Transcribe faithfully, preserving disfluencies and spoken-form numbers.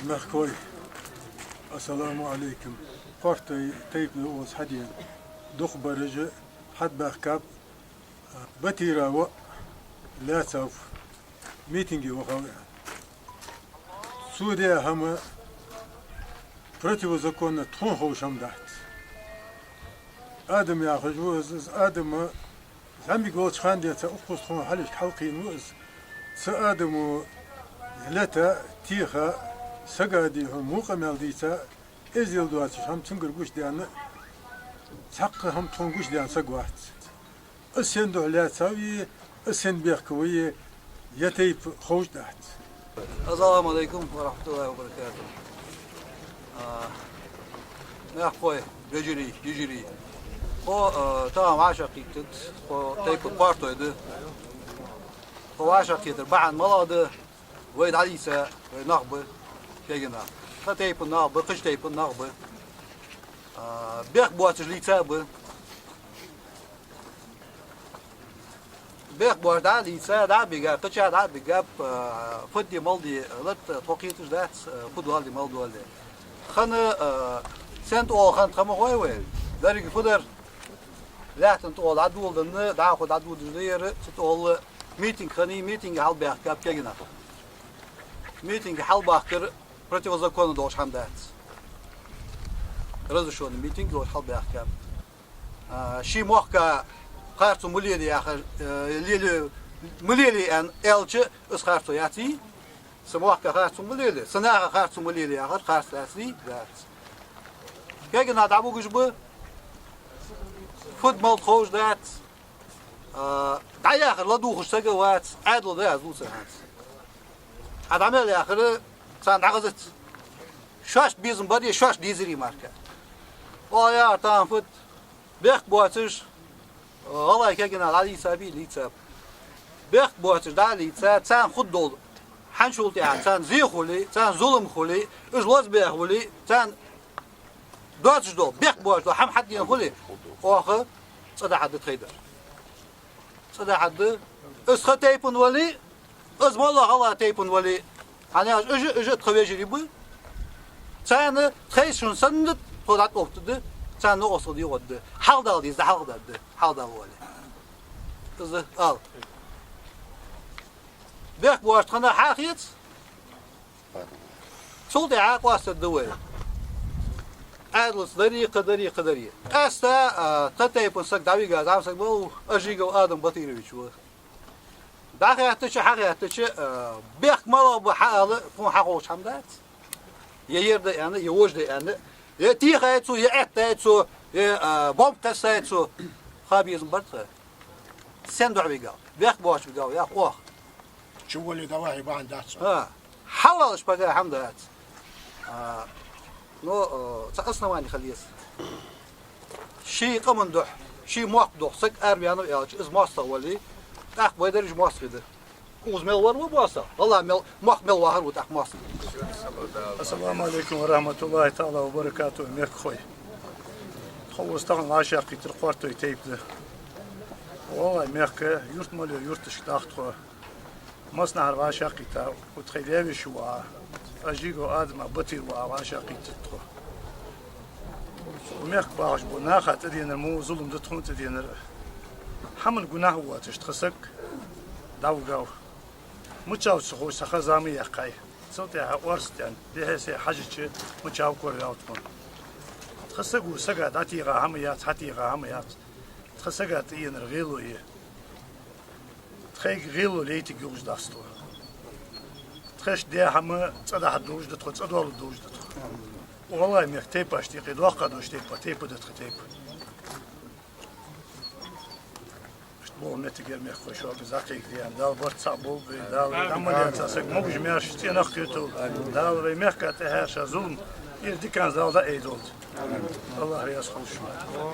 Мехкахой, ассаламу Ӏалайкум. Къортой тайпан оаз хьадена. Дукха бараш хьатӀабаьхкаб. Батира ва лаьцав митинге вахав. Цо даь хӀама противозаконно, тхона ховш хӀама дац. Адам яхаш ва из, из Адам зӀамига волча хана денз укхаза тхона хьалхашка хьалкхийна ва из. Цу Адамо лета, теха, сага дий хьона во къамаьл дийца, эздел доацаш хӀама цунгара гучадаьнна, цхьаккха хӀама тхона гучадаьнна саг вац. Из сен духьа лаьцав е, из сен бехк ва е, ер тайпа ховш дац. Ассаламу Ӏалайкум ва рахьматуллахӀи ва баракатухӀ. А, мехкахой, вежарий, йижарий. Тхо, а, тахан вӀашагӀкхийттад, тхо тайпан къортой да. Тхо вӀашагӀкхетар бахьан малагӀа да, вай дӀалийца, вай нах ба, кегий нах. Тха тайпан нах ба, кхыча тайпан нах ба. А, бехк боацаш лийца ба. Бехк боацаш дӀа а лийца, дӀа а бигаб, кхычахьа дӀа а бигаб, а, фуд де, мала де латт, тхо кхеташ дац, а, фуд оал де, мала оал де. Хана, а, сен тӀа оал хана тха ма хой вай. Деррига фу дар, лаьттан тӀа оал дӀадоладенна, дӀахо дӀадодаш да ер, цу тӀа оал митинг хиннай, митинге хьалбаьхкаб кегий нах. Митинге хьалбахкар противозаконно долаш хӀама дац. Разрешённый митинг долаш хьалбаьхкаб. А, ший мохка харцо ма лелае яхар, э, лелае, ма лелае аьнна аьлча, из харцо яций? Са мохка харцо ма лелае, са наха харцо ма лелае яхар харцо яций? Яц. Кегий нах дӀабугаш ба, фуд, мала ховш дац. А, дӀаяхар ладувгӀаш саг вац, Ӏаьдало да аз дувцар хӀанз. Ӏа дӀа мел яхар царна дӀахазац. Шоашта безам бар е шоаш дезарий мара. Оал яхар тахан фуд, бехк боацаш, гӀалгӀай кегий нах дӀалийцабий, лийцаб. Бехк боацаш дӀа а лийца, царна хургдола хьанчул тӀехьа, царна зе хуле, царна зулам хуле, уж лозабаь хуле, царна доацаш дола, бехк боацаш дола хӀама хьатӀадена хуле, оаха цӀадахьаргда тхоай дар. ЦӀадахьаргда. Из тха тайпан вале, из моллагӀа гӀалгӀай тайпан вале, хӀана аьлча уж, уж тха вежарий ба. Царна тхоай шун санна тхо дӀатӀаоттаргда, царна новкъостал дӀадоагӀаргда. Хьалха дала деза, хьалха даргда, хьалха дала вале. Из ала. Бехк боацаш тха нах хьахеца, цул тӀехьа къоастаргда вай. Ӏаьдалца дари, кхы дари, кхы дари. Къаьстта, а, тха тайпан саг дӀавига зӀамсаг вар, Ажигов Адам Батырович ва. ДӀахаьттача, хьахаьттача, а, бехк малагӀа ба хьаала, тхона хьаховш хӀама дац. Е ер да аьнна, е вож да аьнна, е техай цо, е аьттай цо, е, а, бомба кхессай цо. Ха безам бар тха. Сен духьа вигав? Бехк боацаш вигав, яхаш оаха. Чу вале, давай, бахьан дац. А, хьавалаш пага хӀама дац. А, но, а, цхьа основани хила еза. Ший къаман духьа, ший мохк духьа саг араваьннав аьлча, из моастагӀа вале, тӀаккха вай дар уж моастагӀий да. Укхаза мел вар ва моастагӀа, гӀалгӀай мел, мохк мел вахар ва тӀаккха моастагӀа. Ассаламу Ӏалайкум ва рахьматуллахӀи таӀала ва баракатухӀ, мехкахой. Тхо укхаза тахан вӀашагӀкхийттар къортой тайпа да. ГӀалгӀай мехка юрт мел йола юрташка даха тхо. Массанахьара вӀашагӀкхийтта, укх тхоай ваьвеш ва, Ажигов Адама, Батыр ва, вӀашагӀкхийттад тхо. Мехка бахаш бола наха тӀаденар мо зулам да тхона тӀаденар. ХӀаман гунахь воацаш тха саг дӀавигав. Мичав ца ховш, цхьа ха-зама яьккхай. Цул тӀехьа орц даьнна, дехьа-сехьа хьажача, мичав кораваьв тхона. Тха саго сага дӀатеха хӀама яц, хьатеха хӀама яц. Тха сага тӀаенар гӀело я. Тхоайга гӀело лейтаргйолаш дац тхо. Тхоашта даь хӀама цӀадахьаргдолаш да тхо, цӀадоаладолаш да тхо. ГӀалгӀай мехка тайпашта юкъе доккха долаш тайпа, тайпа да тха тайпа. Иштта бола моттигера, мехкахой, шуга из дӀакхайкадаь, Дала барт цхьаъ болба вай, Дала вай дӀа ма лаьца, саг могаш-маьрша цӀенах кхеталда, Дала вай мехка тӀахьаьрча зулам, ира диканца Дала дӀаайдолда. АллахӀ раьза хилва шоана.